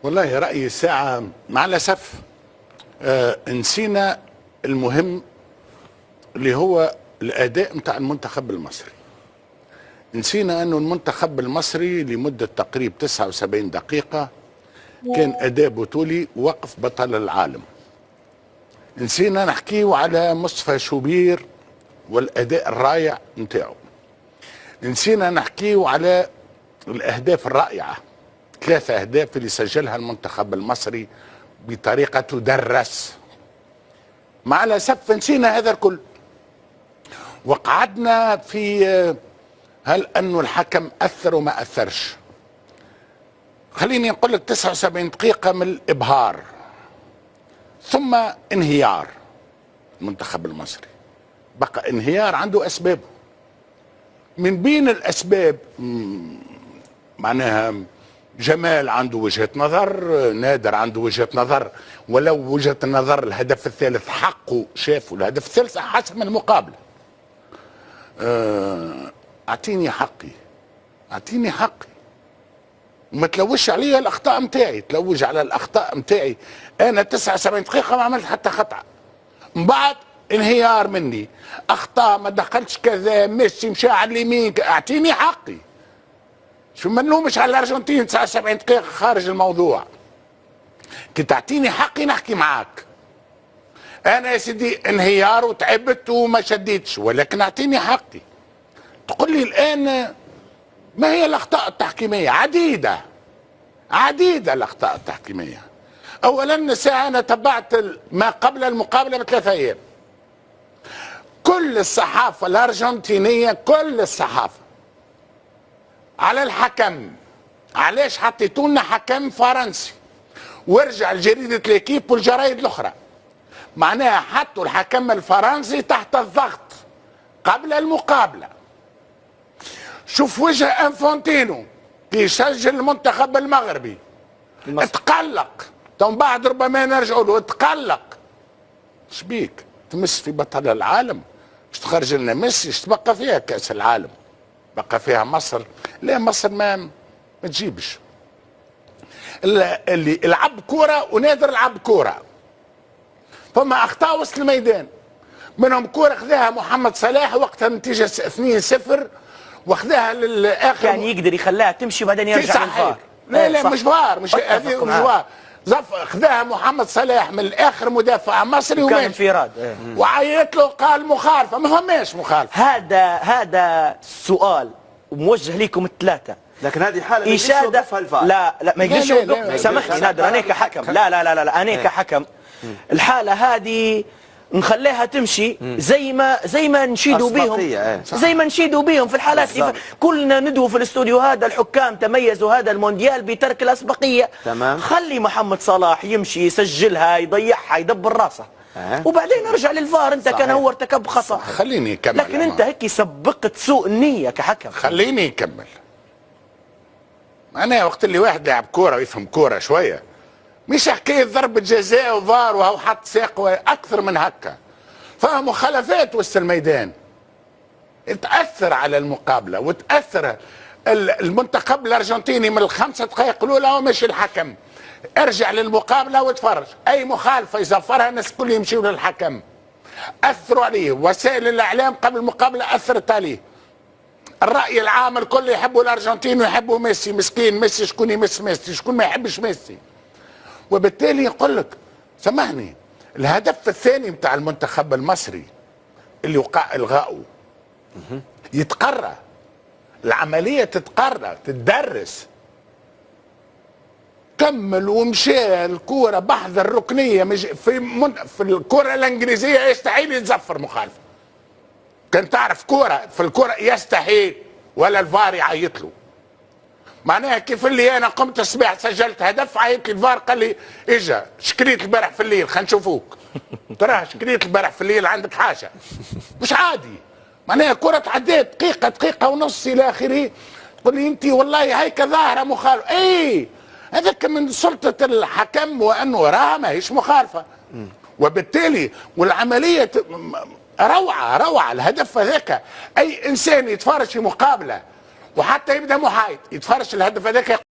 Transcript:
والله رأيي الساعة مع الأسف نسينا المهم اللي هو الأداء متاع المنتخب المصري. نسينا أنه المنتخب المصري لمدة تقريب 79 دقيقة كان أداء بطولي، وقف بطل العالم. نسينا نحكيه على مصطفى شوبير والأداء الرائع نتاعو. نسينا نحكيه على الأهداف الرائعة، 3 أهداف اللي سجلها المنتخب المصري بطريقة تدرس. مع الأسف نسينا هذا الكل وقعدنا في هل أنه الحكم أثر وما أثرش. خليني نقول لك 79 دقيقة من الإبهار ثم انهيار المنتخب المصري. بقى انهيار عنده أسبابه. من بين الأسباب معناها جمال عنده وجهة نظر، نادر عنده وجهة نظر، ولو وجهة النظر الهدف الثالث حقه شافه، الهدف الثالث حسم المقابلة. اعطيني حقي، اعطيني حقي، وما تلوش عليا الاخطاء متاعي، تلوج على الاخطاء متاعي. انا 79 دقيقة ما عملت حتى خطأ، من بعد انهيار مني، اخطاء، ما دخلتش كذا، ميسي مشى على اليمين، اعطيني حقي. شو ما نلومش على الارجنتين 79 دقيقة خارج الموضوع. كي تعطيني حقي نحكي معاك. انا يا سيدي انهيار وتعبت وما شديتش، ولكن اعطيني حقي. تقول لي الان ما هي الاخطاء التحكيميه؟ عديدة عديدة الاخطاء التحكيميه. اولا ساعة انا تبعت ما قبل المقابلة ب3 ايام. كل الصحافة الارجنتينية، كل الصحافة على الحكم، علاش حطيتوا لنا حكم فرنسي؟ وارجع لجريده ليكيب والجرايد الاخرى، معناها حطوا الحكم الفرنسي تحت الضغط قبل المقابلة. شوف وجه انفونتينو كي يسجل المنتخب المغربي تقلق، تو بعد ربما نرجعوا له، تقلق. شبيك تمس في بطل العالم؟ باش تخرج لنا ميسي؟ اش تبقى فيها كاس العالم؟ بقى فيها مصر؟ لا، مصر ما تجيبش. اللي لعب كورة ونادر لعب كورة، فما اخطاء وسط الميدان، منهم كورة خذاها محمد صلاح وقتها النتيجة 2-0 واخذاها للاخر، كان يقدر يخليها تمشي وبعدين يرجع للفار. لا لا، مش فار، مش هذه، مش فار. خذاها محمد صلاح من الاخر مدافع مصري وكان انفراد وعيط له قال مخالفة، ما فماش مخالفة. هذا سؤال موجه لكم الثلاثة، لكن هذه حاله اشاده. لا لا، ما يقدرش يوقف. سامحني نادر، انا كحكم لا لا لا لا، انا كحكم الحالة هذه نخليها تمشي زي ما نشيدوا بيهم، زي ما نشيدوا بيهم في الحالات. كلنا ندعو في الاستوديو هذا، الحكام تميزوا هذا المونديال بترك الاسبقيه. تمام. خلي محمد صلاح يمشي يسجلها، يضيعها، يدبر راسه، وبعدين ارجع للفار. انت كان هو ارتكب خطا، خليني اكمل. لكن انت هيك سبقت سوء النية كحكم. خليني اكمل. انا وقت اللي واحد لاعب كورة ويفهم كورة شوية، مش حكاية ضربه جزاء وفار وهو حط ساقه، اكثر من هكا. فما مخالفات وسط الميدان تاثر على المقابلة وتاثر. المنتخب الارجنتيني من ال5 دقائق الاولى هو ماشي الحكم، ارجع للمقابله وتفرج، اي مخالفة يزفرها الناس الكل يمشيوا للحكم. اثروا عليه وسائل الاعلام قبل المقابلة، اثرت عليه. الراي العام الكل يحبوا الارجنتين ويحبوا ميسي، مسكين ميسي، شكون يمس ميسي؟ شكون ما يحبش ميسي؟ وبالتالي يقول لك سامحني، الهدف الثاني بتاع المنتخب المصري اللي وقع الغائه يتقرى، العملية تتقرى تدرس. كمل ومشى الكورة بحذا الركنيه، مش في الكره الانجليزية يستحيل يتزفر مخالفة. كان تعرف كورة، في الكورة يستحيل، ولا الفار يعيط له. معناها كيف اللي انا قمت الصباح سجلت هدف، عيط لي الفار قال لي اجا شكريت البارح في الليل خلينا نشوفوك. ترى شكريت البارح في الليل عندك حاجة مش عادي. معناها كرة تعديت دقيقة، دقيقة ونص الى اخره، تقول لي انت والله هيك ظاهره مخالفة. اي هذاك من سلطة الحكم وانه راها ماهيش مخالفة. وبالتالي والعملية روعه روعه. الهدف هذاك اي انسان يتفرج في مقابله وحتى يبدا محايد يتفرج الهدف هذاك.